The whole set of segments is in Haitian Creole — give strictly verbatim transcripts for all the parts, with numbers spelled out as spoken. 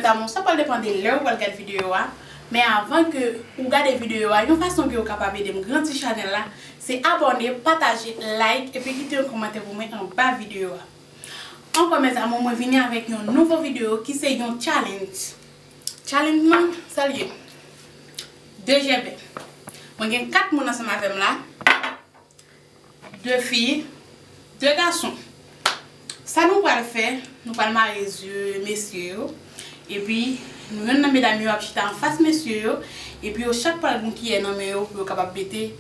Damou, sa pral depann de lè ou pral gad videyo a. Men avan ke ou gade videyo a, yon fason ke ou kapab ede m grandi chanèl la, se abòne, pataje, like, epi kite yon kòmantè pou mwen anba videyo a. Ankò, mes amours, mwen vini avèk yon nouvo videyo ki se yon challenge. Challenge lan, sa l ye? De jèbè. Mwen gen kat moun ansanm avè m la. De fi, de gason. Sa nou pral fè, nou pral mare zye mesye yo. Epi, nou, yonn nan medam yo ap chita anfas mesye yo. Epi, yo chak pral gen yon kiyè nan men yo pou yo kapab mete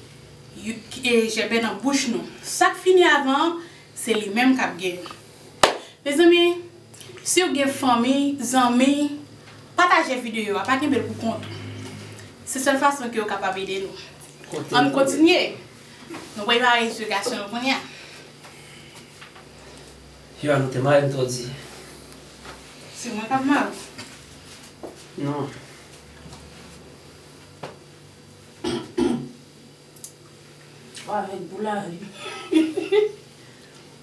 yo, e, jèbè nan bouch nou. Sa k fini avan an, se li menm k ap genyen. Mezanmi, si w gen fanmi, zanmi, pataje videyo a, pa kenbe l pou kont ou. Se sèl fason ke w kapab ede nou. Ann kontinye. Nou pral mare zye gason yo kounye a. Yo, nou te mare m twò di. Se mwen k ap mare w. Non. Avèk boulavi.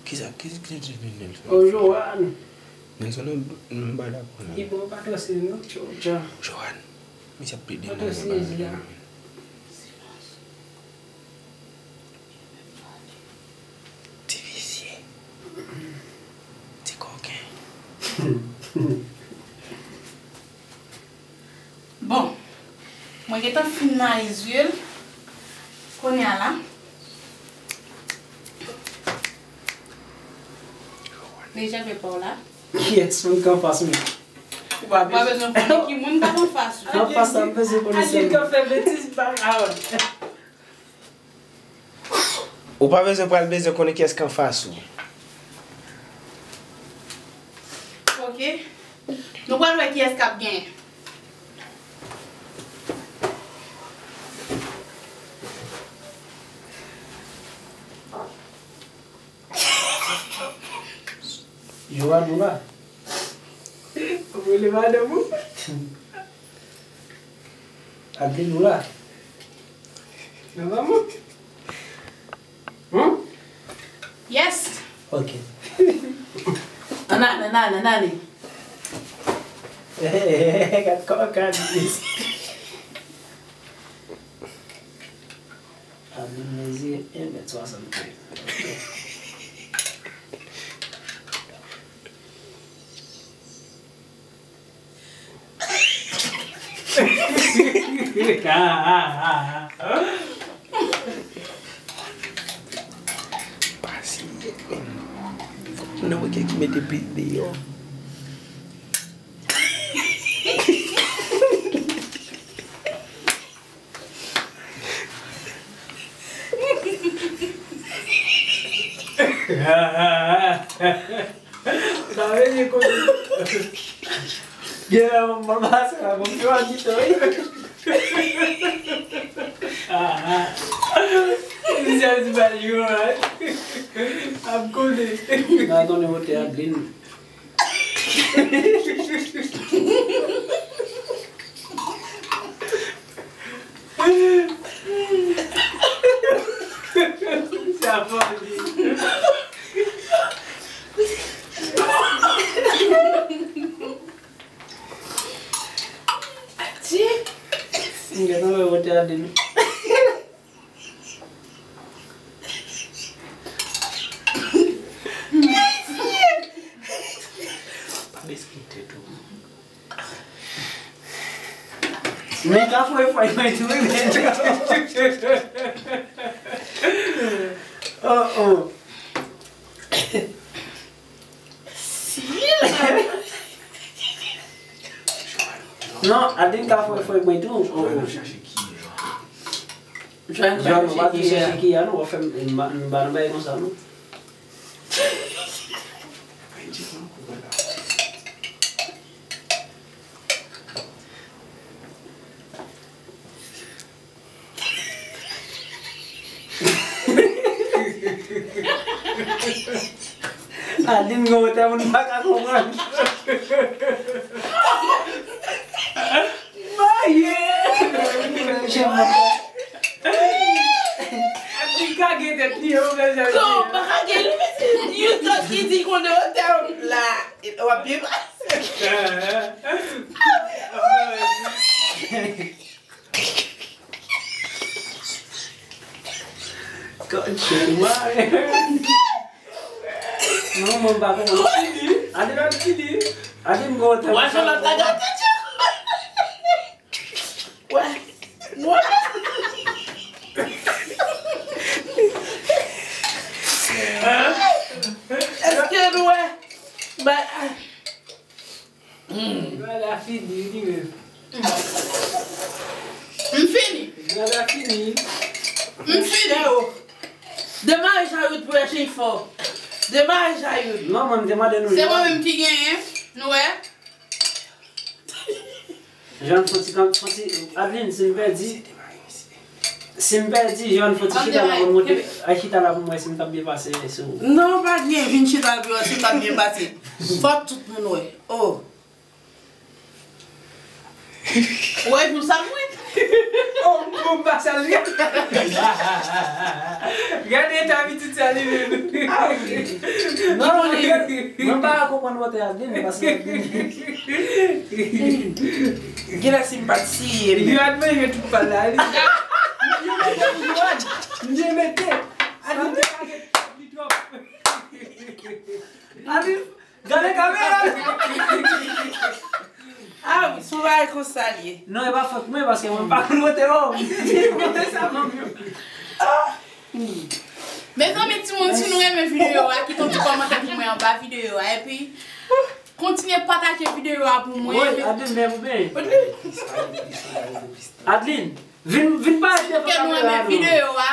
Kisa, ki, ki, ki, ki Nelson? O, Joanne. Nelson, non, m pa dakò la. Li bon pa twò serye, non. Tchotcha. Joanne. Misye ap plede nan pa twò serye la. Ti visye. Ti koken. Bon, mwen gentan fin mare zye l. Kounye a la. Deja fè pa w la. Kiyès moun k anfas mwen? Ou pa bezwen konnen ki moun k ap anfas ou. Anfas la, m bezwen konnen se moun. Alyèt k ap fè betiz pa Harold. Ou pa bezwen pral bezwen konnen kiyès k anfas ou. Ok. Nou pral wè kiyès k ap genyen. Joanne, ou la? Ou rele madanm ou? Adeline, ou la? Nan lanmou. Hmm? Yes. Ok. Ann ale, ann ale, ann ale. Gad kòman Kadis. Adeline mezi en mèt swasannkenz. Ok. Pase, men. Fòk nou wè kiyès ki mete pil deyò. Sa vle di kote. Gen la, mwen pase la, mwen pase la, mwen pase la. Misye ap di pa li yo, ap konnen. Nan konnen wote Adeline. Sa fò di. Ti. M gentan wè wote Adeline. Pa bese tèt ou. Men ka fwe fwe mwen tou, men. Oh, oh. Non, Adeline ka fwe fwe mwen tou. Oh, oh. Joanne, nou pa tou chèche kiyè a, non, w ap fè m, m pa, m pa nan bagay konsa, non. Adeline gon wote moun pa ka konprann. Maye! Li kage tèt li, yo, men. Non, pa kage, li mete yon tòt ki di konnen wote la. W ap byen pase. Kòchè, wè. Non, mwen pa konprann. Ade lòt ki di. Ade m gwo tan. Wè, se lòt la gate, tchè. Wè. Wè. Èske nou wè? Ba, hmm. Gade a fini, li menm. M fini. Gade a fini. M fini. Demare Jayout pou Echanj Fò. Demare Jayout. Non, mwen, m te mande nou. Se mwen menm ki genyen. Nou wè? Jòn fon ti kan, fon ti, Adeline, si m pèdi, si m pèdi, Jòn fon ti chita la pou m montre, ay, chita la pou m wè si m t ap byen pase sou ou. Non, pa byen, vin chita la pou m wè si m t ap byen pase. Fò tout moun wè. Oh. Wè, nou sa mwen. Oh, m pa salye. Gade eta pitit sa li menm. Non, non, mwen pa konprann wotè Adeline, paske Genlè si m pa t siye, men. Yo ap manje tout pal la, li. Yo mete pou Joanne. M byen mete. Adeline te ka gen li twòp. Adeline, gade kamera. Ah wi, se yon bagay konsa l ye. Non, e pa fòt mwen, paske mwen pa konn wote, oh. Wote sa, manm yo. Mezanmi, timoun, si nou renmen videyo a, kite yon ti kòmantè pou mwen anba videyo a. Epi, kontinye pataje videyo a pou mwen. Woy, Adeline, men pou ben. Adeline, vin, vin pale devan kamera a non. Videyo a,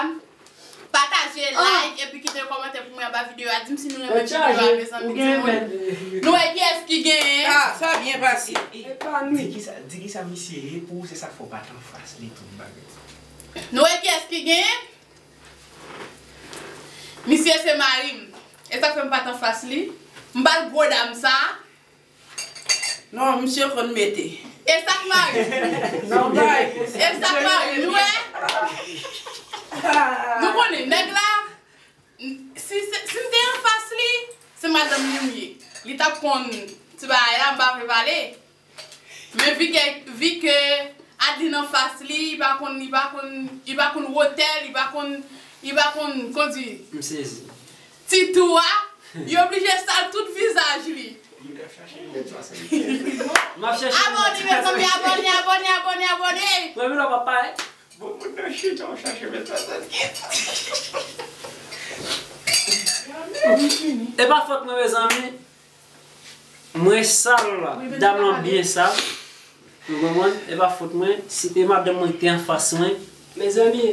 pataje, like, epi kite yon kòmantè pou mwen anba videyo a. Di m si nou renmen videyo a, mezanmi, timoun. Nou wè kiyès ki genyen. Ah, sa byen pase. Di kisa, di kisa misye ye pou ou, se sa k fè w pa t anfas li tout bagay. Nou wè kiyès ki genyen? Misye se mari m. E sa k fè m pa t anfas li. M ba l gwo dam sa. Non, misye konn mete. E sa k mari m. Non, bay. E sa k mari m. Nou wè? Nou konnen, nèg la, si, se- si m te anfas li, se madanm li m ye. Li t ap konn ti bagay la, m pa vle pale. Men vi ke, vi ke Adeline anfas li, li pa konn, li pa konn, li pa konn wotè l, li pa konn, li pa konn, kòman di? M sezi. Ti tou a, li oblije sal tout vizaj li. M ap chache yon mèt swasann. M ap chache yon mèt swasann. Abòne, mezanmi, abòne, abòne, abòne, abòne. Premye lè w ap pale. Bon, moun nan chita, w chache mèt swasann. E pa fòt mwen, mezanmi. Mwen sal, dam lan byen sal. Ou konprann? E pa fòt mwen. Si te madanm mwen ki te anfas mwen, mezanmi,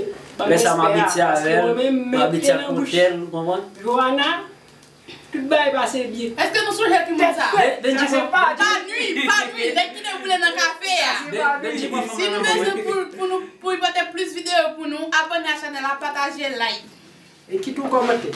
lè sa m abitye avè l, m abitye ak wotè l, ou konprann? Joana, tout bagay pase byen. Èske nou sonje ki moun sa? Ben- Benji, pa nwi, pa nwi. Nèg ki te boule nan kafe a. Ben- Benji, pran fanm nan nan men mwen. Si nou bezwen pou, pou nou, pou li pote plis videyo pou nou, abòne a chanèl la, pataje, like. E kite yon kòmantè.